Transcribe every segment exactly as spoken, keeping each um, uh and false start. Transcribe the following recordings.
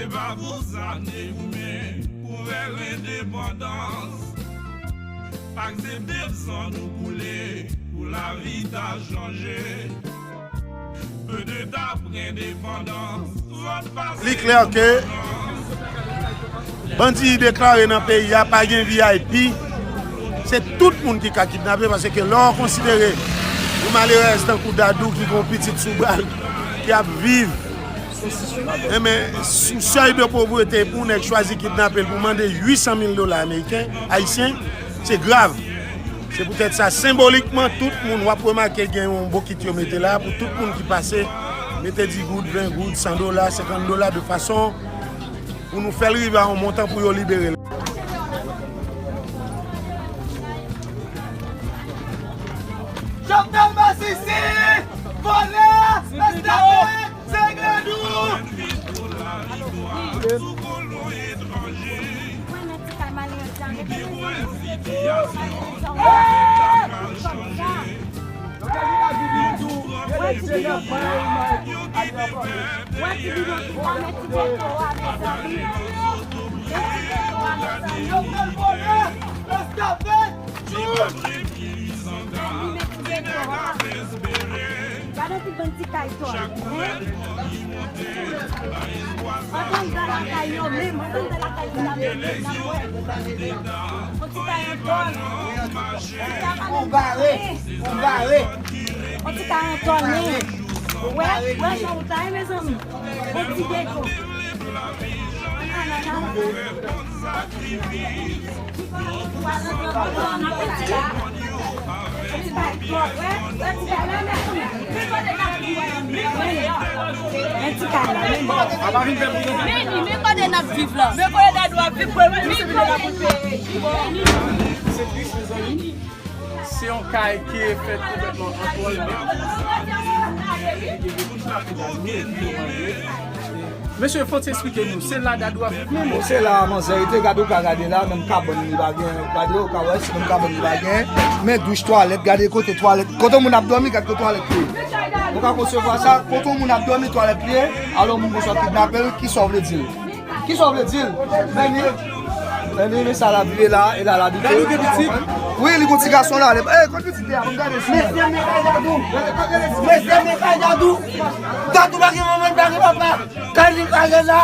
Se pa pou sa n te goumen pou fè lendepandans. Aksepte san nou koule pou lavi ta chanje. Petèt apre endepandans, lòt pase. Li klè ke bandi deklare nan peyi a pa gen V I P. Se tout moun ki ka kidnape, paske lè w konsidere yon malerèz tankou Dadou ki gen yon pitit sou bal, ki ap viv, enben, sou sèy de povrete pou nèg chwazi kidnape l pou mande uit san mil dola ameriken, ayisyen, se grav. Se poutèt sa, senbolikman, tout moun, w ap remake gen yon bokit yo mete la pou tout moun ki pase, mete dis goud, ven goud, san dola, senkant dola, de fason pou nou fè l rive a yon montan pou yo libere l. Jovenel Masisi, vòlè, estafèt, se Grandou! Gade tout bann ti kay tòl, hein? Antre anndan lakay yo menm, antre anndan lakay yo la menm, n ap wè. Yon ti kay an tòl. Ou bare, ou bare. Yon ti kay an tòl, men. Ou wè, ou wè jan wout la ye, mezanmi? Yon ti geto. Ann al, ann al. Men kote Dadou ap viv, pou l wè, se kote l ap viv. Se tris, mezanmi. Se yon kay ki fèt konplètman an tòl, men li gen tout lavi Dadou, li gen manyen. Mesye, fò w te eksplike nou, se la Dadou ap viv menm? Bon, se la manzè rete, gade, ou ka gade la, menm kabann li pa gen, gade, ou ka wè, se menm kabann li pa gen, men douch, twalèt, gade kote twalèt, kote moun ap dòmi, gade kote twalèt li ye. Ou ka konsevwa sa, kote moun ap dòmi, twalèt li ye, alò moun konsa kidnape l, kisa w vle di l? Kisa w vle di l? Vini, vini, men sa l ap viv la, e la l abite. Dadou gen pitit? Wi, li gon ti gason la, e, kot pitit li a, ban m gade si. Mesye, men kay Dadou. Mesye, men kay Dadou. Dadou pa gen manman, pa gen papa. Kay li kay la.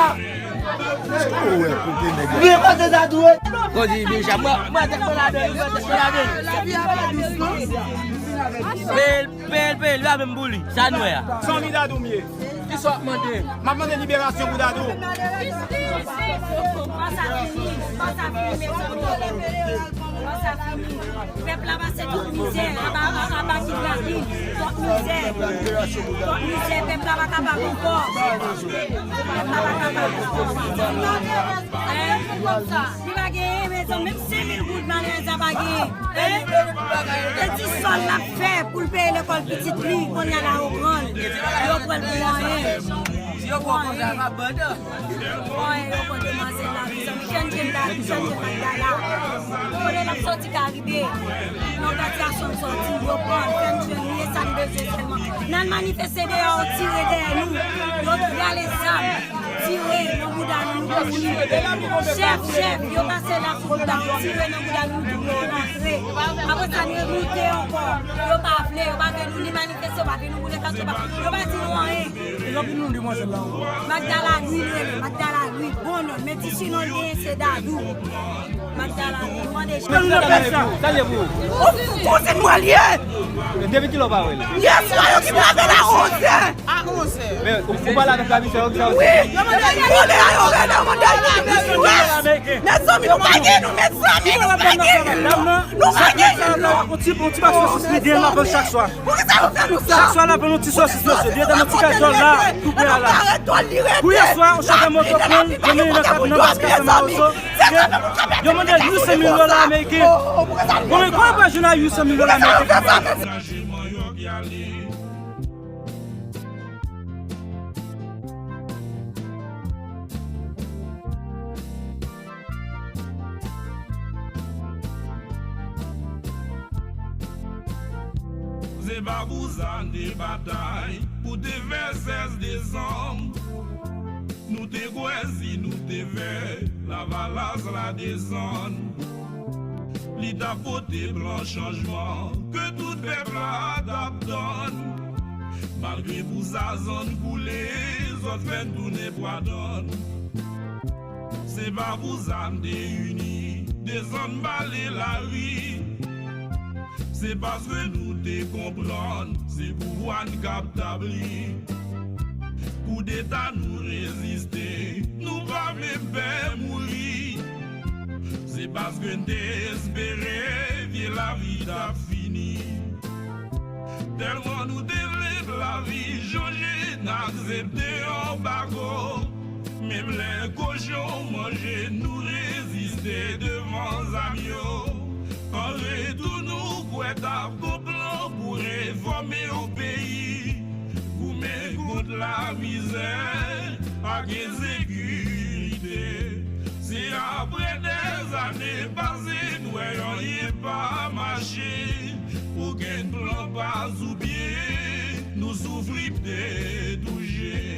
Ou wè kote nèg la. Vin kote Dadou, wi. Kote deja, mwen, mwen te konn ladan, mwen te konn ladan. Peye l, peye l, peye l, li pa menm pou li. Sa n wè a. Zanmi Dadou m ye. Kisa w ap mande? M ap mande liberasyon pou Dadou. Fò sa fini, fò sa fini, mezanmi. Fò sa fini. Pèp la pase tout mizè, aba, aba kidnapin, twòp mizè. Twòp mizè, pèp la pa kapab ankò. Pèp la pa kapab ankò. Hein? Li pa genyen, mezanmi, menm senk mil goud malerèz la pa genyen. Hein? E ti sòl l ap fè pou l peye lekòl pitit li, kounye a la yo pran l. Yo pran l pou anyen. Pou anyen. Pou anyen, yo pran demwazèl la, mezanmi. Jèn, jèn la, jèn, jèn la, la. Kote l ap sòti Karibe? Nan katye Asonm sòti, yo pran l, fè n jwenn li, e sa n bezwen sèlman. N al manifeste deyò, yo tire dèyè nou. Yo rale zam. Tire nan bouda nou, nou mouri. Chèf, chèf, yo pase la sou bouda nou, tire nan bouda nou, nou di yo rantre. Apre sa, nou remoute ankò. Yo pa vle, yo pa vle nou ni manifeste, yo pa vle nou boule kachou, yo pa, yo pa di nou anyen. E jan pou nou demwazèl la ankò? Magdala Louis, li rele Magdala Louis, bon non, men ti sinon l genyen se Dadou. Magdala Louis, nou mande jan. Ou, ou se mwen li ye. Depi kilè w pa wè l? Yè swa yo kidnape l a onz è. Men, ou, ou pale avèk komisè yo, ki sa yo di? Wi. Vòlè a yo rele, yo mande l. Mezanmi, nou pa gen nou, mezanmi, nou pa gen nou. Nou pa gen nou. On ti, on ti bak sosis li gen lavan chak swa. Poukisa yo fè nou sa? Chak swa lavan nou ti sosis, mesye. Li rete nan ti kay tòl la, tou prè a la. Pou yè swa, on chofè moto pran l, mennen l nan kab nan paske se mawozo. Yo mande l uit san mil dola ameriken. Bon, men kòman w pral jwenn a uit san mil dola ameriken? Se pa pou sa n te batay pou te fè sèz desanm. Nou te kwè si nou te fè lavalas la desann, li t ap pote plan chanjman ke tout pèp la t ap tann. Malgre pou sa zann koule, zòt fè n tounen pwa tann. Se pa pou sa n te ini, desann bale lari. Se paske nou te konprann se pouvwa n k ap tabli. Koudeta nou reziste, nou pa menm pè mouri. Se paske n te espere vye lavi t ap fini. Tèlman nou te vle lavi chanje, n aksepte anbago. Menm lè kochon manje, nou reziste devan zam yo. An retou, nou kwè t ap gon plan pou refòme yon peyi. Goumen kont lamizè ak ensekirite. Se apre dèzane pase, n wè anyen pa mache. Okenn plan pa sou pye, nou soufri pte.